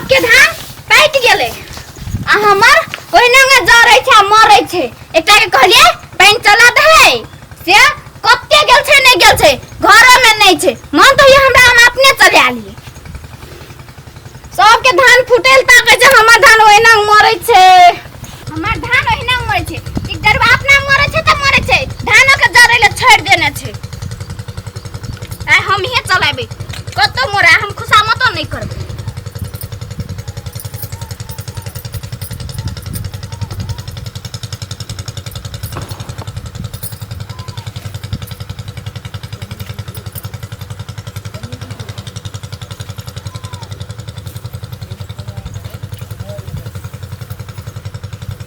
सबके धान पाकि गेलै आ हमर ओहिना जरै छै आ मरै छै। एकटा के कहलियै पानि चला दे, से कते गेल छै नहि गेल छै, घरो में नहि छै। मन तो ये हमरा हम अपने चले आलिए। सबके धान फुटेल ताकै छै, हमर धान ओहिना मरै छै, हमर धान ओहिना मरै छै। एक डरबा अपना मरै छै तऽ मरै छै, धानो के जरै ले छोड़ि देने छै। आइ हमहे चलेबै कतौ मोरा, हम खुशामतो नहि करबै।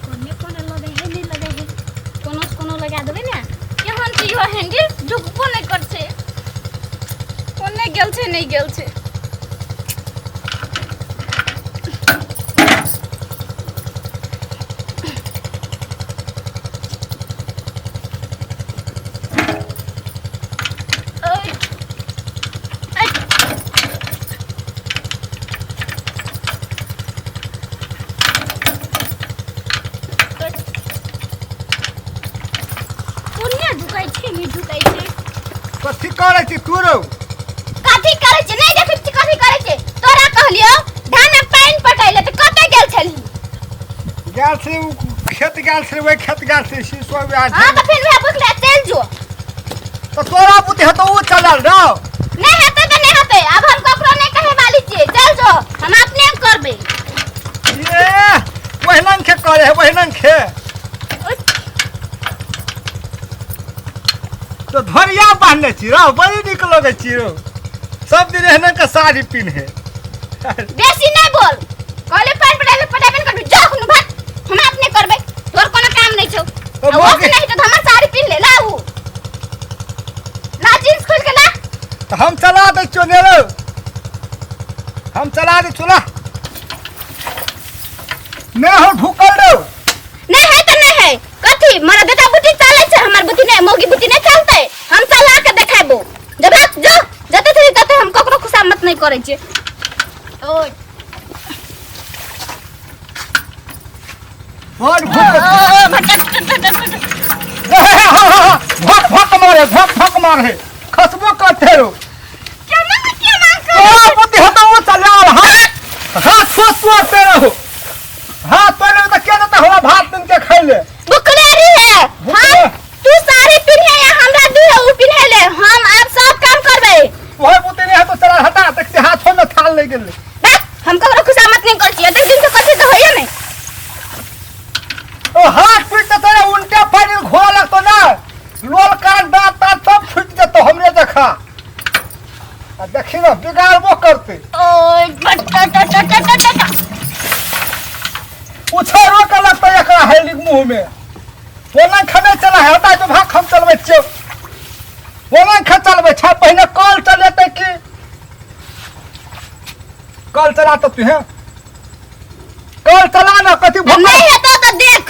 कोने कोने लगे है नहीं लगे है, कोनो से कोनो लगा देबै ने। केहन छै इहो हैंडल, ढुकबो नहि कर छै, कोने गेल छै नहि गेल छै। ओय, ऐ, कोने ढुकै छै नहि ढुकै छै। कथी करै छी तू रौ? कथी करै छै नहि देखै छी कथी करै छै? तोरा कहलियौ धान में पानि पटैले तऽ कतऽ गेल छलही? गेल छी उ खेत, गेल छी ओहि खेत, गेल छी शीशो वएह। हाँ तऽ फेर वएह बुकले चलि जो। तऽ तोरा बुद्धि हेतौ उ चलल रौ? नहि हेतै तऽ नहि हेतै, आब हम ककरो नहि कहे वाली छियै। चल जो, हम अपने करबै। ये ओहिना खे करे है, ओहिना खे। तो धोरिया बान्हने छी रौ, बड़ी नीक लगै छी रौ। सब दिन एहने के साड़ी पिन्हे। बेसी नहि बोल, कहले पानि पटाबे पटाबे ने करबी, जा हुन भाग, हम अपने करबै, तोर कोनो काम नहि छौ। तो आ ओ मौगी- नहीं तो हमर साड़ी पिन्ह ले, ला उ ला जींस खोल के ला। तऽ हम चला दै छियौ ने रौ, हम चला दै छियौ, ला। नहि हो ढुकल रौ। नहीं है तो नहीं है, कथी मरा बेटा बुद्धि चले छै, हमर बुद्धि नहीं, मौगी बुद्धि नहीं चलते। हम चला के देखाबो। जब रात जो जते थी तते हम ककरो खुशामत नहीं करै छियै। ओय बड़ भूख, भक भक मारे, भक भक मारे, खसबो करते रहो। केना केना तोरा बुद्धि हेतौ ओ चला, हाथ हाथ सोच तोड़ते रहो। हाथ पहले तो के देता हमरा भात दिन के खाइ ले? बुकलेरी है। भुखले। हम तू साड़ी पिन्हे या हमरा दी है उ पिन्हे ले, हम आब सब काम करबै। वही बुद्धि नहीं है तो चला हटा, देखते हाथों में थाल नहीं गेलै। बस हम ककरो खुशामत नहीं करै छियै, एतेक दिन से कथी तऽ होइए नहीं। ओ हाथ पीट के तोरा उल्टा पानी घोड़ा लगतो ना, लोल कान दांत तांत सब छूट जेतो हमरे देखा। आ देखी ना बिगाड़बो करते। ओय बट ट ट ट ट ट ट। उछारो के लगता एकरा हैलिक मुंह में। ओना खने चला है, हटा जो भाग, हम चलबै छियौ। ओना खे चलबै छै, पहिने कल चलेतै की? कल चला तऽ तू कल चला ना, कथी भोकर नहीं हेतौ तऽ देख।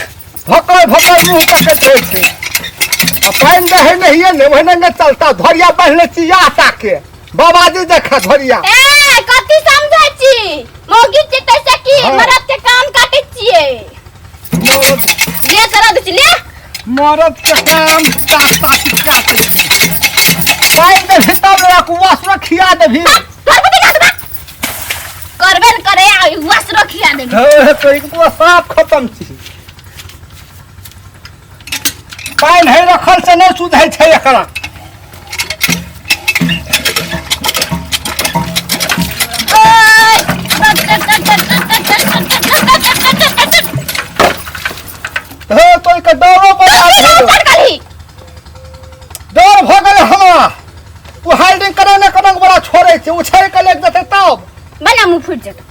भोकर भोकर मुंह तकैत रहै छै आ पानि दहै नहिये ने, ओहिना ने चलता। धोरिया बान्हले छी या ताके बाबाजी देखा धोरिया। ए कथी समझै छी? मौगी छी तैसे की? हाँ। मरद के कान काटै छियै। मरद ले चला दै छी ले। मरद के काम ताक ताक काटै छै। पानि देबही तब ने, कुआसरो खिया देबही। करबे न करे आ वस्त्र खिया देबी। हे तो एक तो साफ खत्म छी। पानि है रखल से नहि सुधै छै एकरा। हे तो के डरो बना करही। डर भऽ गेलै हमरा। ओ हाइडिंग करे ने कनक बड़ा छोड़ै छै, उछारि के लेके जेतै तब बना मुंह फूट जेतौ।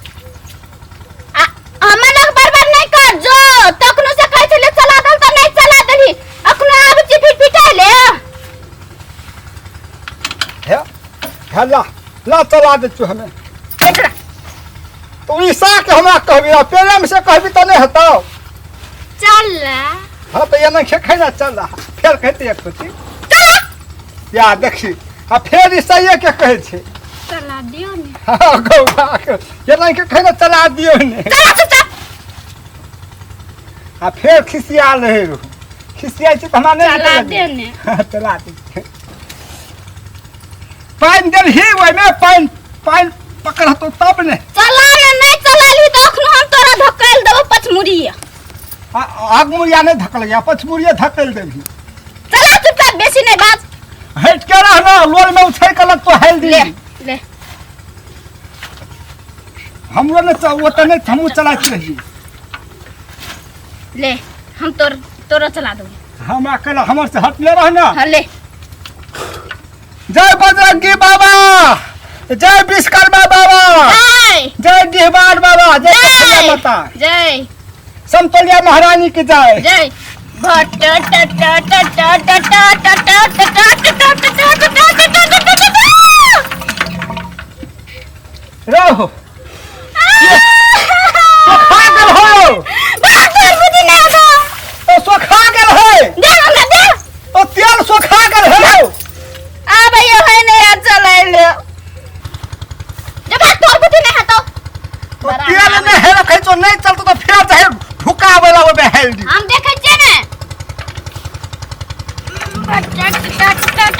आ हमर लग बर्बाद नहीं कर जो, तखनो से कहै छलै चला दल तऽ नहीं चला देलही, अखनो आबै छी फिर पिटाइ ले। हे हे ला ला चला दै छियौ हमे। एकरा तो ईसा के हमरा कहबी आ प्रेम से कहबी तऽ नहि हेतौ। चल ला। हाँ तऽ एना खे ना चल रहा, फेर कहते एक खुशी या देखी आ फेर ईसाइये के कहै छै। चला चला दियो ने। हाँ, गौ भाग केना के खैना चला दियो ने। चला चुपचाप। आ फेर खिसिया रहे रहू, खिसिया छै तऽ हमरा नहि चला नीक दे लगैए। ने। हाँ, चला दे। पानि देलही ओहिमे? पानि पानि पकड़तो तब ने। चला ने, नहीं चलाली तऽ अखनो हम तोरा धकेल देबो पचमुड़िया। आ आगमुरिया नहि धकल, पचमुरिया धकेल देबही। चला चुपचाप, बेसी नहीं बात। हटि के रह ना, लोल में उछल के लगतो हेल दी। ले ले। हमरो ने ओतऽ नहि, हमहूँ चलाइत रही। ले, हम तोर तोरा चला देबो। हमरा कहला हमर से हटले रह ना। हाँ, ले। जय बजरंगी बाबा, जय विश्वकर्मा बाबा। जय। जय डिहबार बाबा, जय जय। कन्हैया माता। जय। समतोलिया महारानी की जय। जय भट्ट ट ट ट ट ट ट ट ट ट ट ट ट ट ट ट ट ट ट। रहो, सोखा गेल हो। बात तोर बुद्धि नहीं आता। ओ सोखा गेल है। दे हमरा, दे। ओ तेल सोखा गेल है। आ भैया है नहीं आज चला ले जब बात तोर बुद्धि नहीं आता। ओ तेल नहि है रखै छौ, नहि चलतो तऽ फेर चाहे ढुकाबै ला ओहिमे हेल दी। हम देखै छियै ने। भट्ट ट ट ट ट।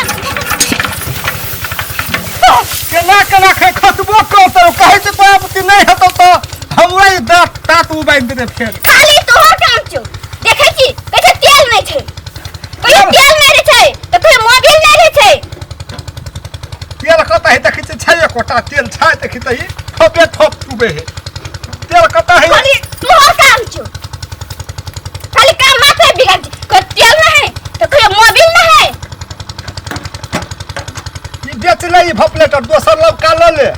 केना केना खे खसबो करतौ, कहै छै तोरा बुद्धि नहि हेतौ तऽ हमरा ई दाँत तात उबारि देतै फेर। खाली तोहर काम छौ। देखै छी, कहै छै तेल नहि छै, कहियो तेल नहि रहै छै तऽ कहियो मोबिल नहि रहै छै। तेल कतऽ है? देखै छियै, छै एकोटा तेल छै? देखी तऽ ई थोपे थोप चुबै है। तेल कतऽ है? खाली तोहर काम छौ, खाली काम माथे बिगाड़ छै। कहियो तेल नहि है तऽ कहियो मोबिल नहि है। ई बेच ले ई भपलेटर, दोसर लबका लऽ ले।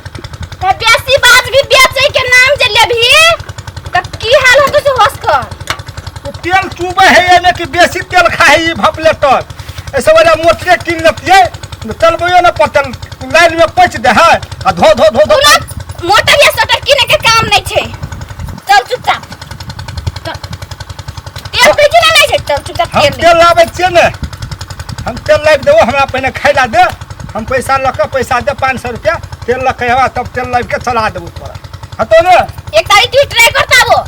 तऽ बेसी बात भी बेचै के नाम जे लेबही तऽ की हाल होतौ से होश कर। ओ तेल चुबै है एहिमे कि बेसी तेल खाइ है ई भपलेटर। एहिसँ बढ़िआँ मोटरे कीन लेतियै, चलबैयो नहि पड़तै, लाइन में पैच दे है आ धो धो धो धो। तुरंत मोटर या शटर किने के काम नहीं छै। चल चुपचाप चल। तेल कहै छी ने नहीं छै, चल चुपचाप। हम तेल ले। तेल लाबै छियै ने, हम तेल लाबि देबो। हमरा पहिने खाइ ला दे। हम पैसा लऽ कऽ, पैसा दे 500 रुपया, तेल लऽ कऽ अयबा तब तेल लाबि कऽ चला देबो तोरा, हेतौ ने? एक तारीख तू ट्राई करता वो।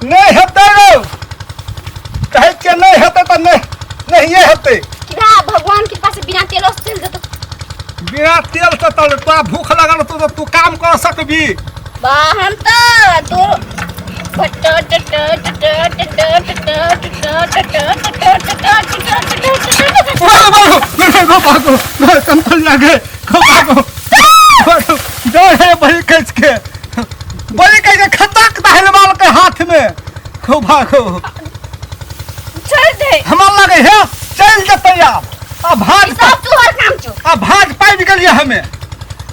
नहि हेतै रौ, कहै छियै नहि हेतै तऽ नहि नहिए हेतै। कि भा भगवान कृपा से बिना तेलो से चल जतो। बिना तेल से तऽ तोरा भूख लगल होतौ तऽ तू काम कर सकबी? बा हम तो तो भट्ट ट ट ट ट ट ट ट ट ट ट ट ट ट ट ट। भागो भागो भागो भागो भागो, कंपल लागे, भागो भागो। डर है बड़ी कस के, बड़ी कस के खतक दहलवाल के हाथ में। खूब भागो। छोड़ दे। हमरा लगे है चल जतै आब आ भाग। सब तोहर काम छौ। आ भाग पाबि गेलियै, हमे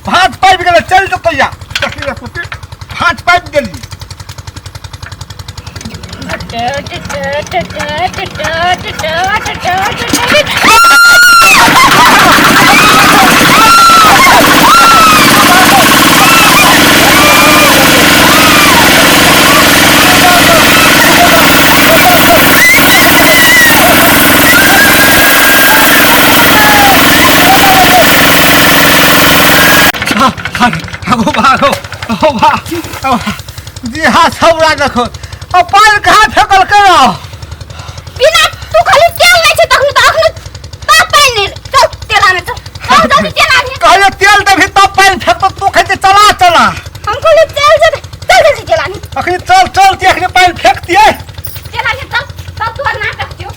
भाग पाबि गेलै, चल जतै आब। देखी रे कुत्ती, भाग पाबि गेलियै। ट ट ट ट ट ट ट ट ट ट ट। भागो भागो ओ भा जी हाँ छौड़ा देखो, आ पानि कहाँ फेकल करो? बिना तू खाली तेल नहीं छै तखन तऽ अखन तब पानि नहि। चल तेल आने, चल चल जल्दी तेल आने। कहले तेल देबही तब पानि फेकतो, तू कहै छै चला चला। हम कहले तेल दे, चल जल्दी तेल आने। अखनी चल चल, अखनी पानि फेकतियै।